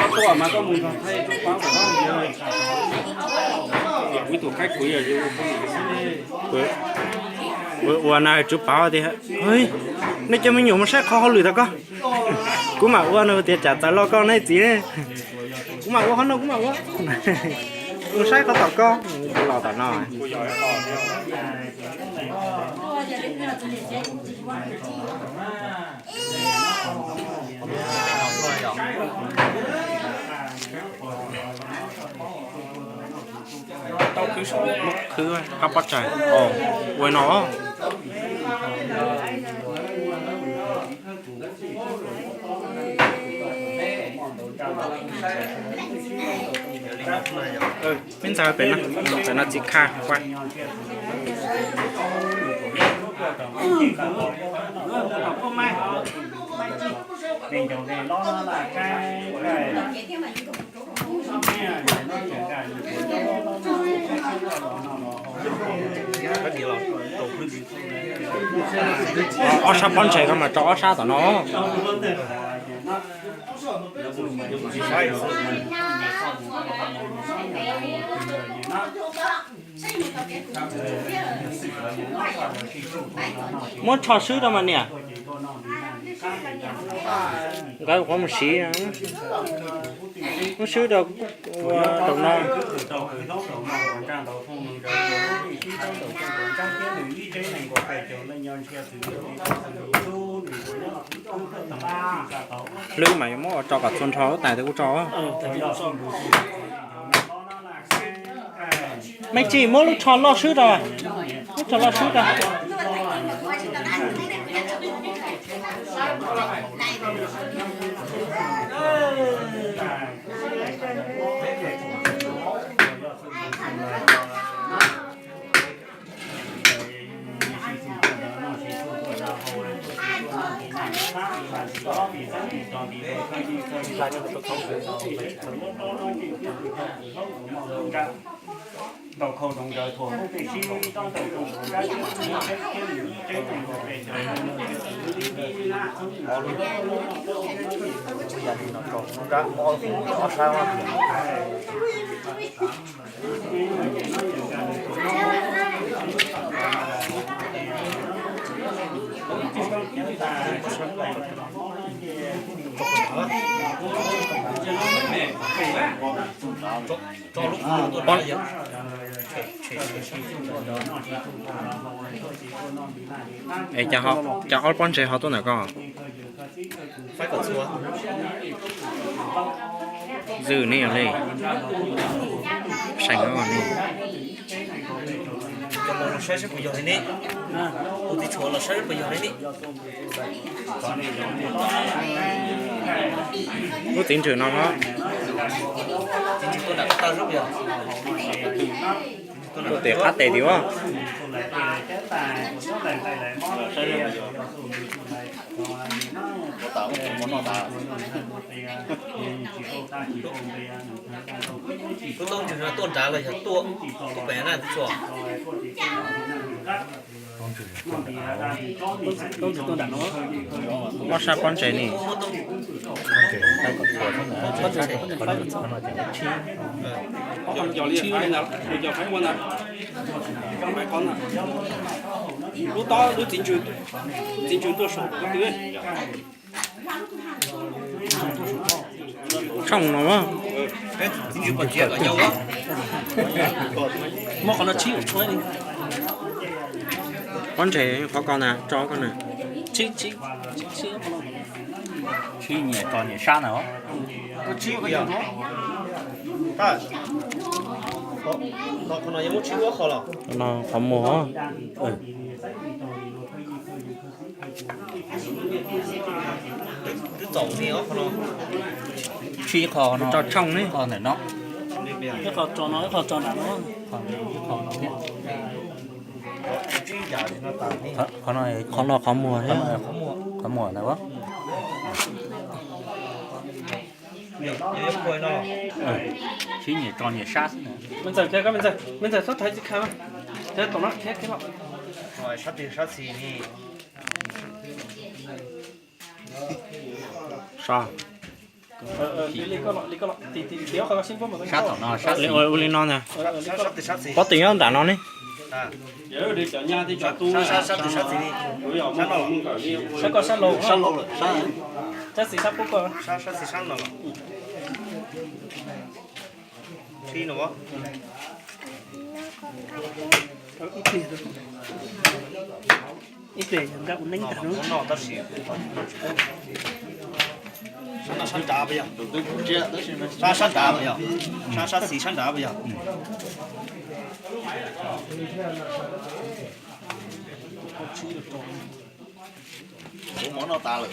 Koj tuaj mas koj mus nrog thaij tus paub kom koj mus yog, kuv tus qaib kuv yog, ua na tswv paub tias, nej cov me nyuam mus saib qhov hauj lwm tau koj. Kuv mam ua no tias tsam txawv los koj nej txiv. Kuv mam ua qhov no kuv mam ua. Mus saib qhov tom koj, los tom no. Tau khwv, khwv qab pob tsaig, ua no. Peb ntxaws pem no, pem no txiv kha qua. Ob sab pob ntseg ko mas tso ob sab tom no. Muab tsho swb rau mas niam. Nkawd qhuav mus siv, muab swb rau ua rau no. Hlwb mas yuav muab ua tso kom txhua nrho lub tais twb kuj tso. Me ntsis muab lub tsho loj swb rau, lub tsho loj swb rau. Es cov ob pob ntseg ho tuaj ntawm koj? Zwm ne yog li, seem no ne. Cov los saib seb puas yog li ne. Kuv txiv tshuav los saib seb puas yog li ne. Lub txiv ntswg no los. Tuaj tes qab tes tiag. Lub txiv ntswg no tuaj nrad los yog tuaj, tuaj pem na txiv tshuav? Ob sab pob ntseg ne. Lub tob lub txiv ntswg, txiv ntswg tuaj saum ko tw. Tshooj no. Muab qhov no tshib tshuab li. Pob ntseg qhov ko na, tso ko na. Tshib, tshib, tshib. Tshib nyias tso nyias sab na. No qhov muag. Twb txaus ni ob qho no. Tshib qho no, tso tshooj ne, qho ntawm no. Ib qho tso no, ib qho tso nram no. Qhov no, qhov muag, qhov muag na. Tshib nyias tso nyias sab xwb na. Me ntxawm, me ntxawm, me ntxawm txhob thaiv txiv kha, thaiv tom no, thaiv los. Sab twg sab xis ne? Sab tom no, ua li no ntag. Pob tw nyob nram no ne. Ib pliag yog nkaj ua neeb tag no. Sab nrad, sab nrad, sab xis sab nrad puas yog? Kuv mov noj tas lawm.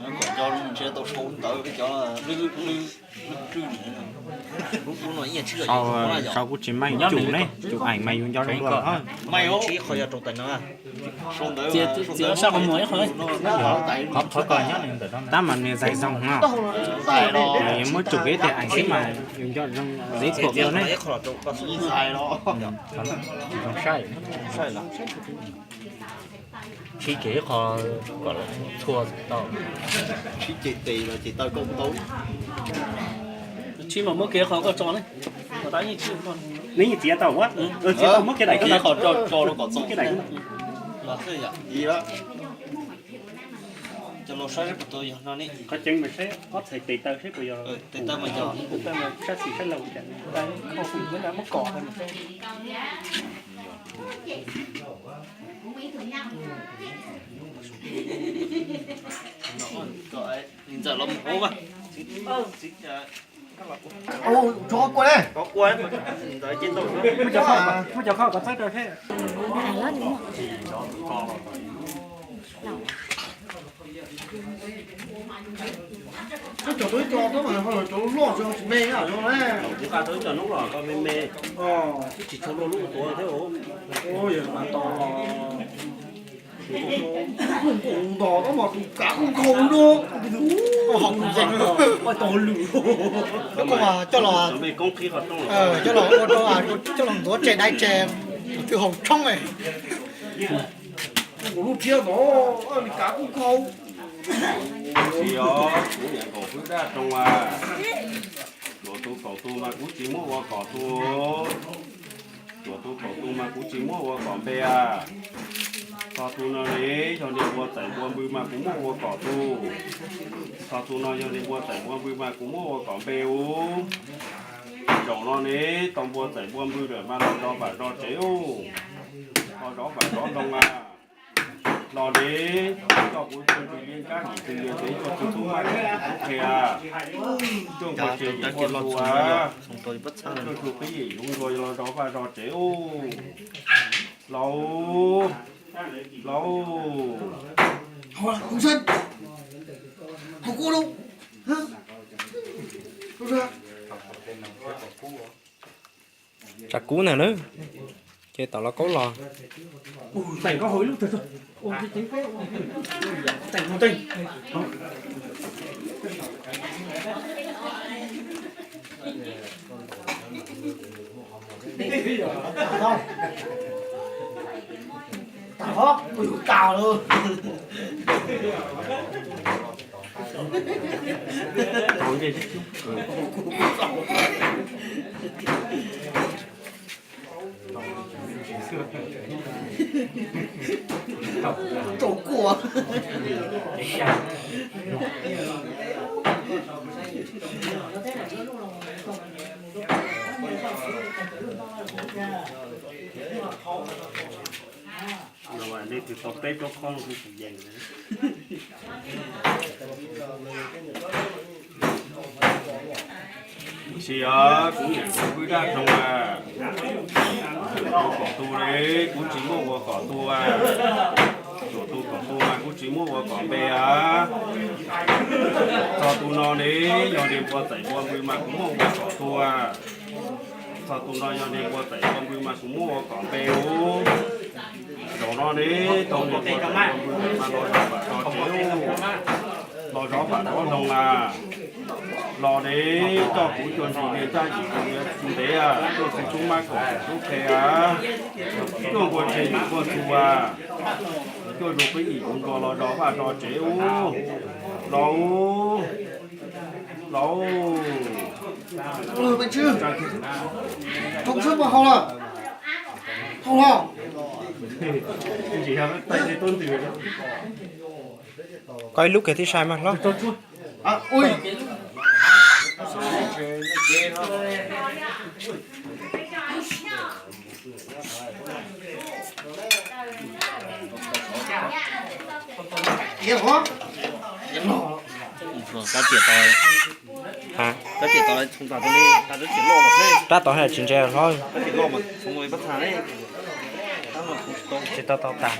Kom nco ntshe tau sau ntawv cov lwb lwb lwb. Sau kuj tsis meej, cum ne, cum eem mas yus nco zoo dua. Ib qho yog rau tais no. Txiav sab qhov muag ib qho. Qhov ko nyob ntawm no tab mas nws zais zoo no. Nws yuav muab cum kev tias eem xwb mas yus nco zoo, zeb thuam ne. Zoo saib. Tshib kiag ib qho kom txhua tau. Tshib ces tes los ces taw koj tau. Tshib mas muab kiag qho koj tso ne. Neb yeej txiav tau ua, txiav tau muab kiag daim ko, qho tso rau kom txo. Cov laus saib seb puas tau yog no ne. Qhov tseeb mas saib ob txhais tes taw seb puas yog. Tes taw mas yog, tes taw mas sab xis sab laug cas. Muab kom. Ntxawm los mus hauv mas. Muab cov kho kom txawb rau seb. Cov tau ib co tab mas ho cov loj tsis me na. Kuv nqa tau ib co noob los ko me me. Twb tsis tshua luaj lub tuav thiab. Ntos tab mas tus kav kuj nkaus no. Coj los, coj los ua rau, coj los ntxuav tsev dai tsev, tus twg haus tshoob. Kuv lub thiab no, nws kav kuj nkaus. Tsis yog, kuv niam kaum hwj daj roo as. Cuam tus kaum tus mas kuv tsis muab ua kom tus. Cuam tus kaum tus mas kuv tsis muab ua kom npe as. Txog tus no ne, yog niag npua txais npua npw mas kuv muab ua kom tus. Txog tus no yog niag npua txais npua npw mas kuv muab ua kom npe ub. Zaum no ne, tau npua txais npua npw lawm mas los zov vam zov tsev ub. Los zov vam zov nroog mas. Los ne, koj kuv tug tus liab kab yim tug liab tsev, koj tug tub mab tug qhe as. Koj npua tsev yim npua tug as. Koj tug pib yim yuv nrua los zov vaj zov tsev ub. Laus, laus. Tsam kub ntag na, ces tom los kaub los. Rau kuaj. Nej twg tau peb tsob khob no kuj tsis yees. Tsis yog, kuv niam kuv kwv daj rau as. Cuam tus kaum tus li, kuv tsis muab ua kom tus as. Cuam tus kaum tus mas kuv tsis muab ua kom npe as. Txog tus no ne, yog niag npua txais npua npw mas kuv muab ua kom tus as. Txog tus no yog niag npua txais npua npw mas kuv muab ua kom npe ub. Zaum no ne, tau niag npua txais npua npw mas los zov vam zov tsev ub. Los zov vam zov nroog as. Los ne, coj kuv cuag ntsis niag ntaj yim tus niag txu ntev as, cuag tug tub mab kaum tug tub qhe as, cuag npua tsev yim npua tug as. Cuaj zus peb yim kuv nkaus los zos vaj zos tsev ub, los ub, los ub. Koj ib lub kiag tib sai mas hlob. Rab tom tsis ntse hlob. Tsis tau tau tas.